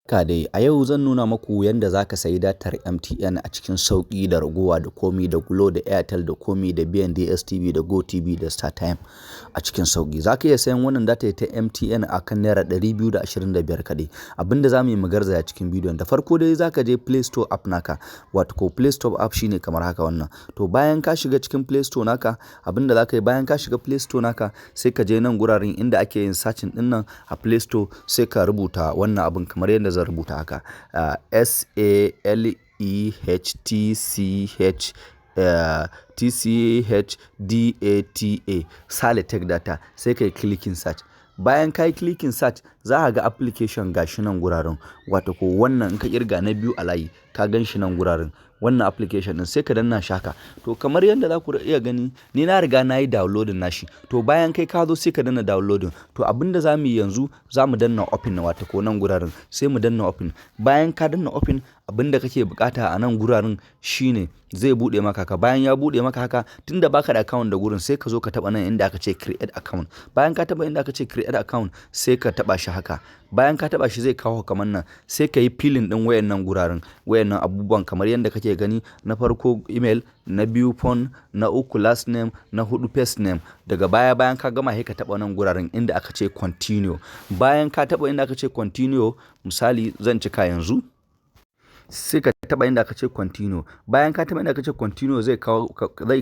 Barka dai, a yau zan nuna maku yanda za ka sayi datar MTN a cikin sauƙi da raguwa da komi da Glo da Airtel da komi da biyan DSTV da GoTV da StarTime a cikin sauƙi. Za ka iya sayan wannan datar ta MTN a kan naira 225 kaɗai. Abin da za mu yi mu garzaya cikin bidiyon. Da farko dai za ka je Play Store app naka, wato ko Play Store app shine kamar haka wannan. To bayan ka shiga cikin Play Store naka, abin da za ka yi bayan ka shiga Play Store naka, sai ka je nan guraren inda ake yin searching ɗin nan a Play Store, sai ka rubuta wannan abin kamar yadda zan rubuta haka. SALEHTCH TCHDATA, Sale Tech Data, sai ka yi clicking search. Bayan ka yi clicking search, za ka ga application gashi nan guraren. Wato ko wannan in ka kirga na biyu a layi, ka gan shi nan guraren. Wannan application ɗin sai ka danna shi haka. To kamar yadda za ku iya gani, ni na riga na yi downloading nashi. To bayan kai ka zo, sai ka danna downloading. To abin da za mu yi yanzu, za mu danna open, wato ko nan guraren sai mu danna open. Bayan ka danna open, abin da kake bukata a nan guraren shine zai buɗe maka haka. Bayan ya buɗe maka haka, tunda baka da account da gurin, sai ka zo ka taɓa nan inda aka ce create account. Bayan ka taɓa inda aka ce create account, sai ka taɓa shi haka. Bayan ka taɓa shi, zai kawo kamar nan, sai ka yi filling ɗin wayannan guraren, wayannan abubuwan kamar yadda kake gani. Na farko email, na biyu phone, na uku last name, na hudu first name. Daga baya, bayan ka gama, sai ka taɓa nan guraren inda aka ce continue. Bayan ka taɓa inda aka ce continue, misali zan cika yanzu, sai ka taɓa inda aka ce continue. Bayan ka taɓa inda aka ce continue, zai kawo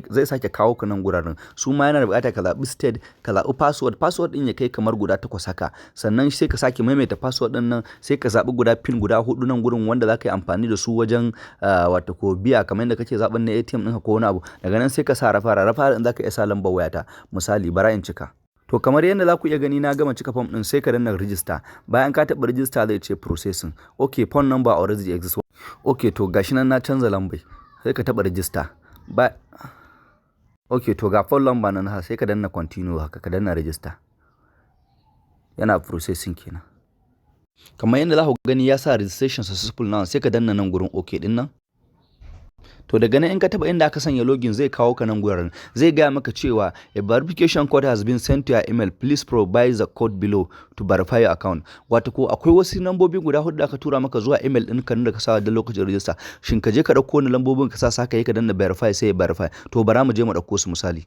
zai sake kawo ka nan guraren. Su ma yana da buƙatar ka zaɓi state, ka zaɓi password. Password ɗin ya kai kamar guda takwas haka. Sannan sai ka sake maimaita password ɗin nan, sai ka zaɓi guda pin guda huɗu nan gurin wanda za ka yi amfani da su wajen wato ko biya, kamar yadda kake zaɓen na ATM ɗinka ko wani abu. Daga nan sai ka sa referral. Referral ɗin za ka iya sa lambar wayata. Misali, bara in cika. To kamar yadda za ku iya gani, na gama cika form ɗin, sai ka danna register. Bayan ka taɓa register, zai ce processing. Okay, phone number already exists. Okay, to gashi nan na canza lambai. Sai ka taɓa register. Ba Okay, to ga phone number nan, sai ka danna continue haka, ka danna register. Yana processing kenan. Kamar yadda za ku gani, ya sa registration successful now, sai ka danna nan gurin okay ɗin nan. To daga nan in ka taɓa inda aka sanya login, zai kawo ka nan gurin. Zai gaya maka cewa "A verification code has been sent to your email. Please provide the code below to verify your account." Wato ko akwai wasu lambobi guda huɗu da aka tura maka zuwa email ɗinka da ka sa da lokacin register. Shin ka je ka ɗauko wani lambobin ka sa, saka yi ka danna verify, sai ya verify. To bara mu je mu ɗauko su, misali.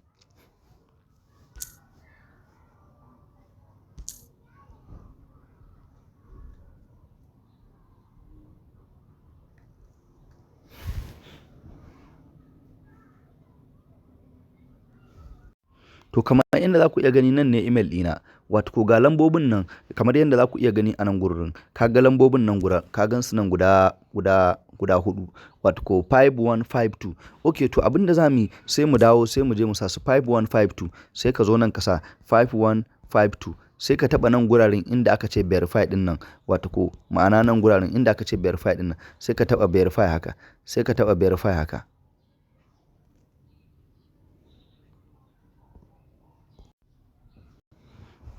To kamar inda za ku iya gani, nan ne email ɗina. Wato ko ga lambobin nan kamar yadda za ku iya gani a nan gurin. Ka ga lambobin nan guda, ka gan su nan guda huɗu. Wato ko 5152. Okay, to abin da za mu yi, sai mu dawo, sai mu je mu sa su 5152. Sai ka zo nan ka sa 5152. Sai ka taɓa nan guraren inda aka ce verify ɗin nan. Wato ko ma'ana nan guraren inda aka ce verify ɗin nan. Sai ka taɓa verify haka. Sai ka taɓa verify haka.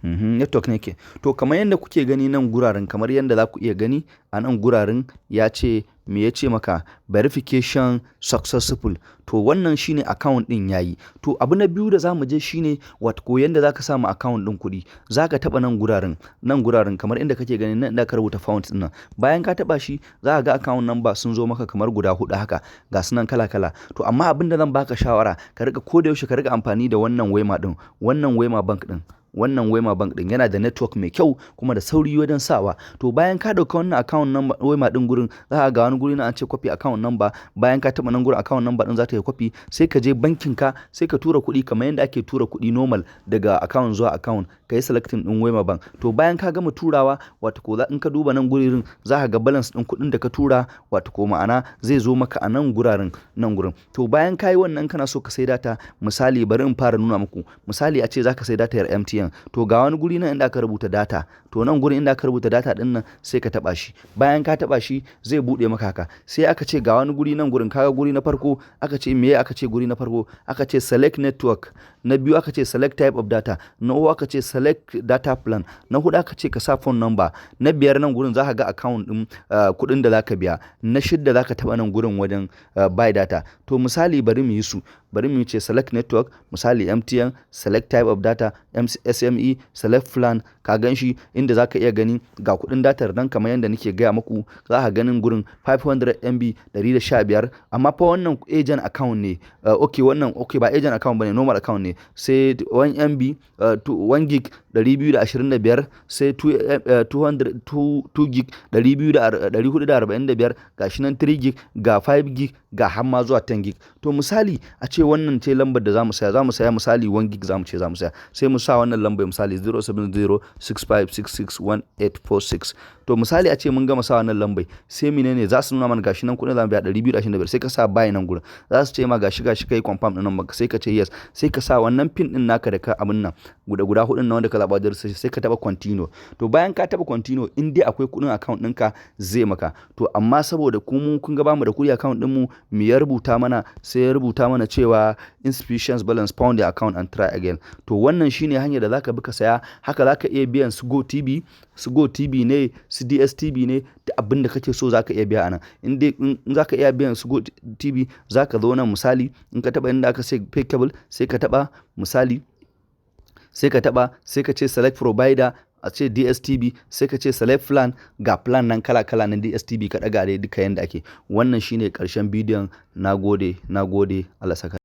Network ne ke. To kamar yadda kuke gani nan guraren, kamar yadda za ku iya gani a nan guraren, ya ce me ya ce maka? Verification successful. To wannan shine account ɗin yayi. To abu na biyu da za mu je shine wato ko yanda za ka samu account ɗin kuɗi. Za ka taɓa nan guraren, nan guraren kamar inda kake gani nan inda ka rubuta funds ɗin nan. Bayan ka taɓa shi, za ka ga account number sun zo maka kamar guda huɗu haka. Ga su nan kala kala. To amma abin da zan baka shawara, ka riƙa ko da yaushe ka riƙa amfani da wannan Wema ɗin, wannan Wema Bank ɗin. Wannan Wema Bank ɗin yana da network mai kyau kuma da sauri wajen sawa. To bayan ka ɗauka wannan account number Wema ɗin gurin, za ka ga wani guri na an ce copy account number. Bayan ka taɓa nan gurin, account number ɗin za ta yi copy. Sai ka je bankin ka, sai ka tura kuɗi kamar yadda ake tura kuɗi normal daga account zuwa account. Ka yi selecting ɗin Wema Bank. To bayan ka gama turawa, wato ko in ka duba nan gurin, za ka ga balance ɗin kuɗin da ka tura, wato ko ma'ana zai zo maka a nan guraren, nan gurin. To bayan ka yi wannan, kana so ka sai data, misali bari in fara nuna muku. Misali a ce za ka sai data MTN. To ga wani guri nan inda aka rubuta data. To nan gurin inda aka rubuta data ɗin nan, sai ka taɓa shi. Bayan ka taɓa shi, zai buɗe maka haka. Sai aka ce ga wani guri nan gurin, ka ga guri na farko aka ce meye? Aka ce guri na farko aka ce select network. Na biyu aka ce select type of data. Na uku aka ce select data plan. Na huɗu aka ce ka sa phone number. Na biyar nan gurin za ka ga account ɗin kuɗin da za ka biya. Na shidda za ka taɓa nan gurin wajen buy data. To misali bari mu yi su. Bari mu ce select network, misali MTN, select type of data, SME, select plan. Ka gan shi inda za ka iya gani ga kuɗin datar nan. Kamar yadda nake gaya muku, za ka ganin gurin 500 MB 115. Amma fa wannan agent account ne. Okay, wannan, okay, ba agent account bane, normal account ne. Sai 1 MB, 1 gig 225, sai 200, 2 gig 445, gashi nan 3 gig, ga 5 gig, ga har ma zuwa 10 gig. To, misali a ce wannan ce lambar da zamu saya, zamu saya misali 1 gig zamu ce zamu saya, sai mu sa wannan lambar, misali 07065661846. To, misali a ce mun gama sa wannan lambar, sai menene za su nuna mana? Gashi nan kuɗin zamu biya 225. Sai ka sa buy nan gurin. Za su ce ma gashi gashi, kai confirm din nan, sai ka ce yes. Sai ka sa wannan pin din naka da ka abin nan guda guda hudun nan wanda ka zaba wajen, sai ka taba continue. To, bayan ka taba continue, in dai akwai kuɗin account ɗinka zai maka. To, amma saboda ku mu kun ga bamu da kuɗi account ɗin mu, me ya rubuta mana? Sai ya rubuta mana cewa "Insufficient balance, fund the account and try again." To, wannan shine hanyar da zaka bi ka saya. Haka zaka iya biyan su Go TV, su Go TV ne, su DSTV ne, da abin da kake so zaka iya biya anan. In dai in zaka iya biyan su Go TV, zaka zo nan, misali in ka taba inda aka ce pay cable, sai ka taba, misali sai ka taba, sai ka ce select provider, a ce DSTV, sai ka ce select plan. Ga plan nan kala kala na DSTV, ka ɗaga dai duka yanda ake. Wannan shine ƙarshen bidiyon. Nagode, nagode, Allah saka.